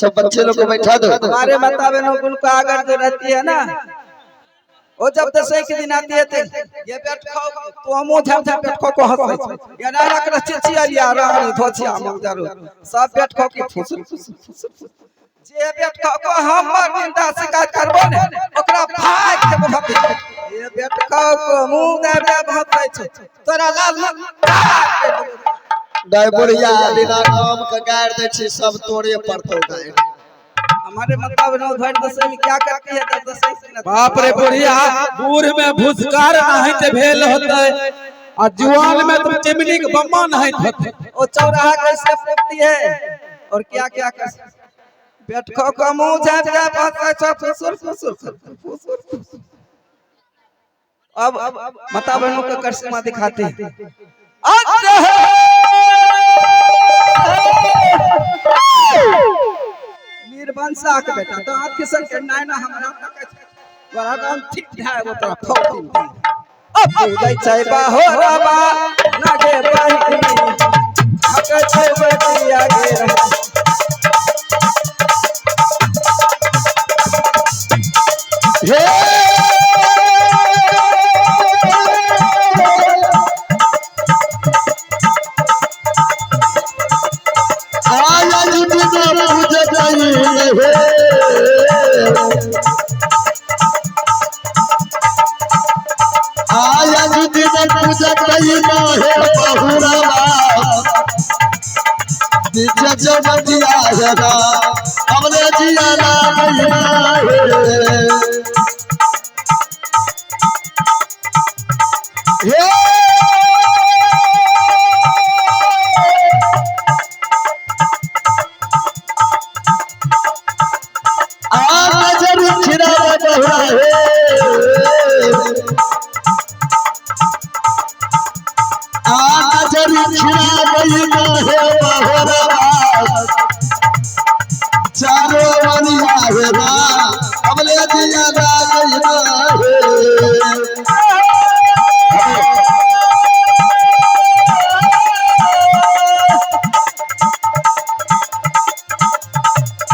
सब बच्चे लोग को बैठा दो। हमारे माता बहनों को उनको आगर जो रहती है ना, वो जब दसवीं के दिन आती है तो ये बैठ खाओ तो हम झाप झाप बैठ खाओ को हंस ये ना रख रख चिचिया लिया रहा धोचिया मंगजारो सब बैठ खाओ की फुसुर फुसुर फुसुर जे बैठ खाओ को हमर निंदा शिकायत करबो ने ओकरा भाग के भक्ति ये बैठ खाओ को मुंह दाब दाब हंसै छै तोरा लाल लाल दाय बुढ़िया बिना काम के गारि दै छी, सब तोरे पड़तौ गारि। हमारे माता बहनों भर दसवीं में क्या करती है जब दसवीं के दिन बाप रे बुढ़िया, बूढ़ में भूसकार नहीं भेल होते आ जुआन में तो चिमनी के बम्मा नहीं होते। वो चौराहा कैसे फूटती है और क्या क्या कर बैठको को मुंह झाप झाप हंसै छै फुसुर फुसुर फुसुर फुसुर। अब माता बहनों का करिश्मा दिखाते हैं। मीरबंसा के बेटा दांत के संग नाय ना हमरा तक बड़ा दाम ठीक है वो तोरा फौती अब पूजै छै बहोरबा नागे बहिनी हक छै बटिया गे हे आया बिना पूजत हे, आया बिना पूजत हे बहुरवा बीच चौबटिया हे हमरे जिया हे। हे आ नजर छिरा बहुरा हे, आ नजर छिरा हे बहुरवा चारो वनिया हे हमले जिया हे।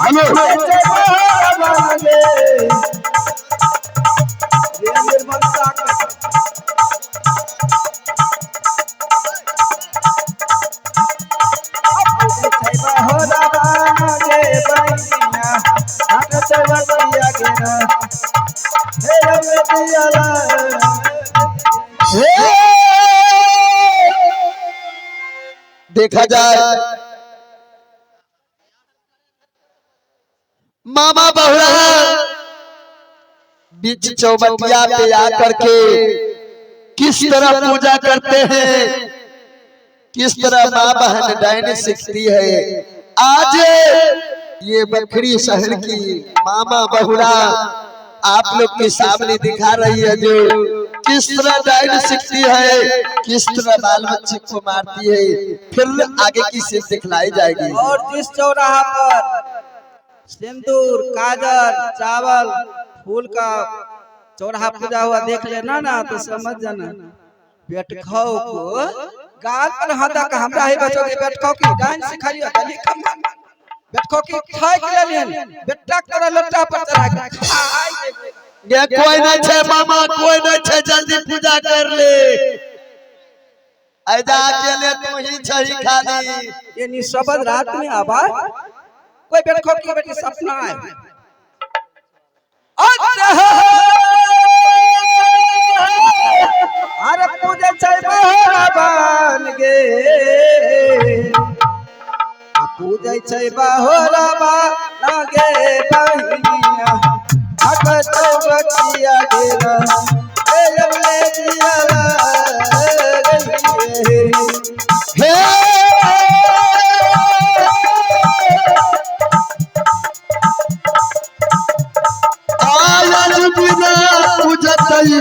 हेलो देखा जाए मामा बहुरा बीच चौबटिया पे आकर के किस तरह पूजा करते हैं, किस तरह माँ बहन डायन सीखती है। आज ये बखरी शहर की मामा बहुरा आप लोग के सामने दिखा रही है जो किस तरह डायन सीखती है, किस तरह बाल बच्चे को मारती है। फिर आगे की सीन दिखलाई जाएगी। और जिस चौराहा पर सिंदूर काजल चावल फूल का चौराहा पूजा हुआ देख लेना ना तो समझ जाना बैठखाओ को गाल पर हाथ का हमरा ही बचोगे। बैठखाओ की डांस सिखालियो तली खम्मा बैठखाओ की खाए के लिए बेटा तोरा लोटा पर चढ़ा के खाई गे कोई नहीं छे मामा, कोई नहीं छे, जल्दी पूजा कर ले। ऐजा अकेले तू ही छही खाली। ये निशब्द रात में आवाज कोई बैठखाओ की बेटी सपना आए। अरे पूजे छै बहोरबा गे, पूजे छै बहोरबा गे बहिनिया हक चौबटिया गेला ए अबले जिया हे आयल बिना पूजत नहीं,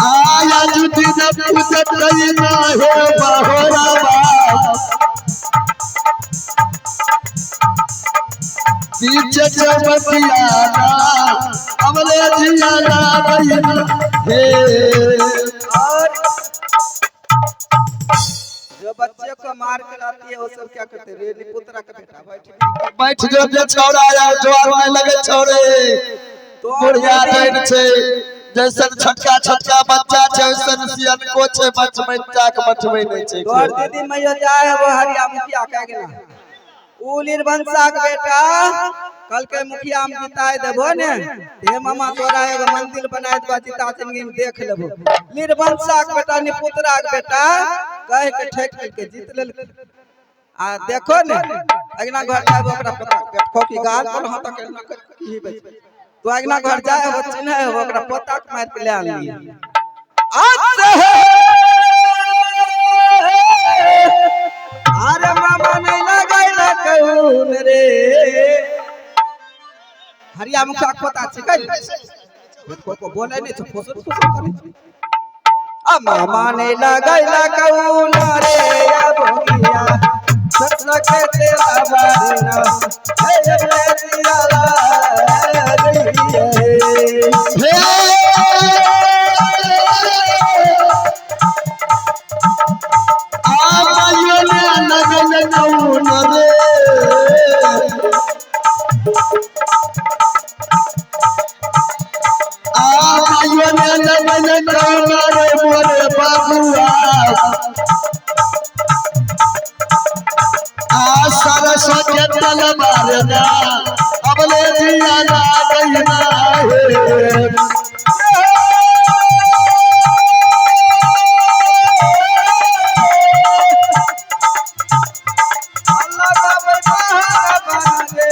आयल बिना पूजत नहीं बहोरबा बीच चौबटिया हमरे जिया हे। और बच्चे को मार के लाती है वो सब क्या करते हैं? रे निपुत्रा का बेटा बैठ। बैठ जो जे छौड़ा आया ज्वार में लगे छौड़े। तो बुढ़िया डाइन छै, जैसन छोटका छोटका बच्चा छै वैसन सियनको छै, बचबै चाक बचबै नहि छै। तोहर दीदी मैया जाए है वो हरिया मुखिया कह गेला उ निर्वंशा के बेटा कल के मुखिया हम जिताए देबो ने, हे मामा तोरा एगो मंदिर बनाए देबो, जिता जिंदगी में देख लेबो। निर्वंशा के बेटा निपुत्रा के बेटा कह के ठेक के जीत लेल। आ देखो ने अगना घर जाए ओकरा पता देखो कि गाल पर हाथ के न की बच तो अगना घर जाए हो चिन्ह है ओकरा पता के मार के ले आनली। अरे मामा नहीं लगाइल कौन रे हरिया मुखिया के पता छै कहि को बोले नहीं छै, फुसुर फुसुर करै छै। आ मामा नहीं लगाइल कौन रे या भोगिया ससुर के तेरा बारना हे रे दिया ला हे आ मायो ने लगल नौन रे, आ मायो ने लगल नौन रे मोरे बाबुआ, आ सरस्वती तलवार ना अबले दिया ना गईना हे। अल्लाह का बहारा बन गे,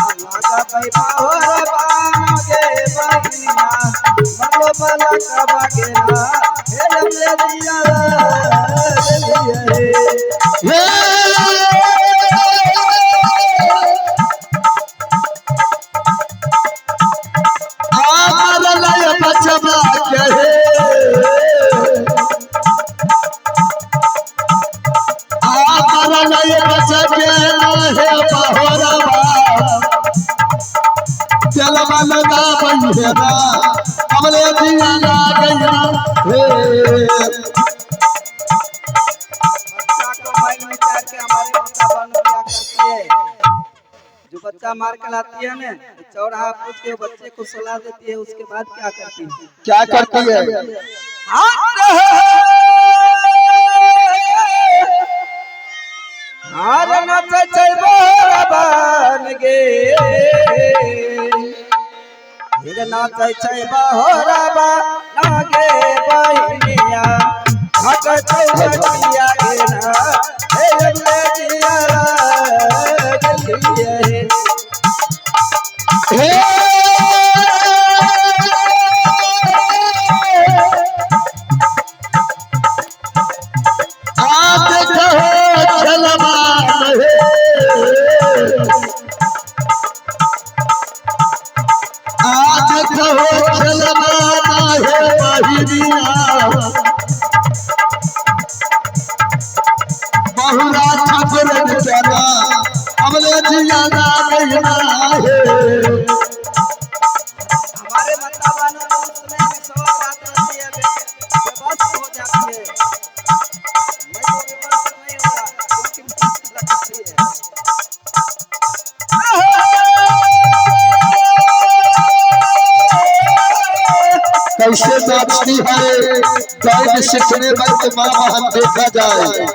अल्लाह का बहारा बन गे बहिना मरलो बला का बगेना हे रे दिया ला हे आमर लय बचबा के हे, आमर लय बचके हे बहोरबा, चलबा लगा बहिरा अमले दिया ला गया हे। बच्चा को माइल में चढ़ के हमारे माता बहन क्या करती है, जो बच्चा मार के लाती है ना तो चौराहा पूछ के बच्चे को सलाह देती है, उसके बाद क्या करती है? क्या करती है? हार नाचै छै बोरा बन गे, हिर नाचै छै बहोरा बन गे बहिनिया, नाचै छै बचिया गे ना हे रे जिया गेलिए। हे आप कहो चलमान हे, आज कहो चलमान हे बहिनिया, बहुरा ठाकुर चला अमले जिया ना गईना हे। हमारे माता बहनों को उस समय में सवा रात रहती है, बेबस हो जाती है। मैं तो बेबस नहीं होता क्योंकि मुझे लगती है। कैसे नाचती है गाय सीखने में तो माँ बहन देखा जाए।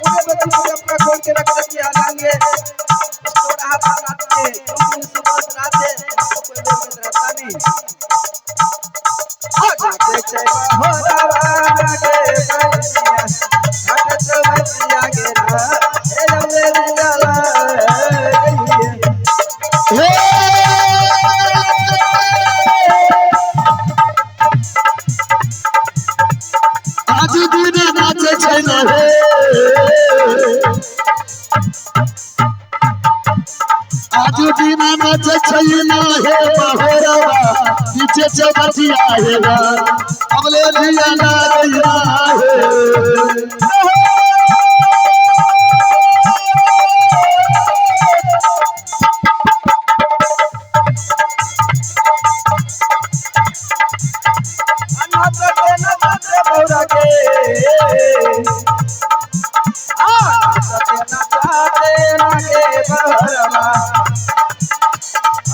पूरे बच्चे को अपना खोल के रख देती है, लाएंगे चौराहा पर आती है, क्योंकि सुबह रात है तो कोई लोग रहता नहीं। आ जाते छै बहोरा बन गे बहिनिया, नाचै छै बचिया गे ना हे रे दिया ला गइए। हे आज दिन नाचे छै ना हे, आज दिन नाचे छै ना हे बहोरवा, पीछे से बचिया हे गा अबले दिया ना गईना हे। नाचते नाचते दियाला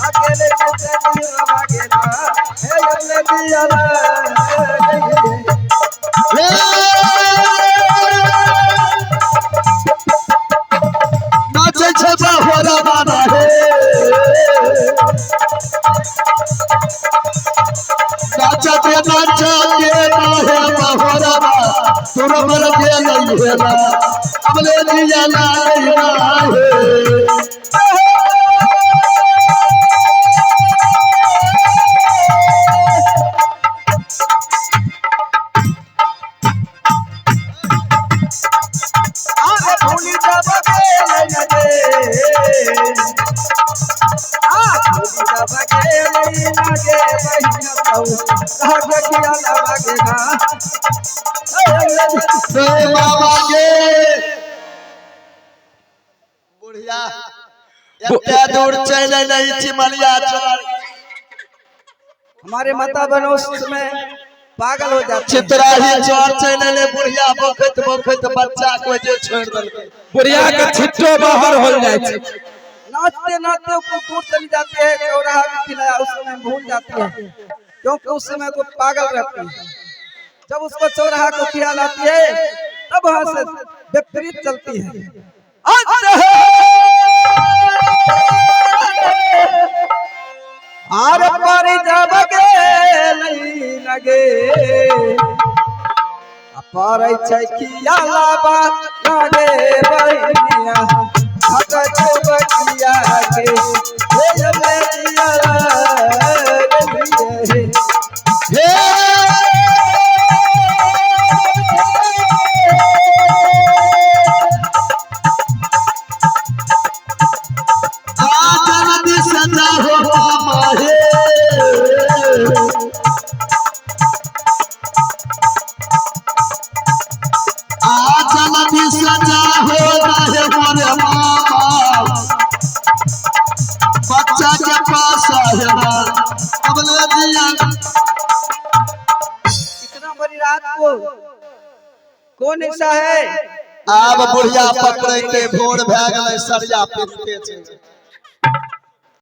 अकेले पुत्र भागेला हे अमले दियाला। नाचै छै बाहोरा बाबा हे, नाचते नाचते नाहे बाहोरा बा, तोर मर गेलै हेला अबले दिया ना हे। आरे भूली जब गेलै गे, आ भूली जब गेलै ना गे बहिया तौ भाग किया लगेगा। रे बाबा गे बुढ़िया एते दूर चलि अयलै चिमलिया चल। हमारे माता बहनों उस समय पागल हो जाते हैं। चित्राही चर चलि अयलै बुढ़िया, बखैत बखैत बच्चा को जे छोड़ि देलकै। बुढ़िया के छिट्टो बाहर होल जाइ छै। नाचते नाचते वो दूर चली जाती है, चौराहा भी खिलाया उस समय भूल जाती है, क्योंकि उस समय तो पागल रहती है। जब उसको चौराहा को ख्याल आती है तब वहां से विपरीत चलती है। आर पर जब गेलै लगे परै छै खियाला लगे बहिनिया हट बकिया के हे अमले दियाला हे। हे आचरण सदा हो मामा हे, आचरण सदा हो रहे मोरे मामा, बच्चा के पास है अबले दिया। इतना बड़ी रात को कौन ऐसा है? आब बुढ़िया पकड़ैते भोर भए गेलै, सरिया पिसते छै।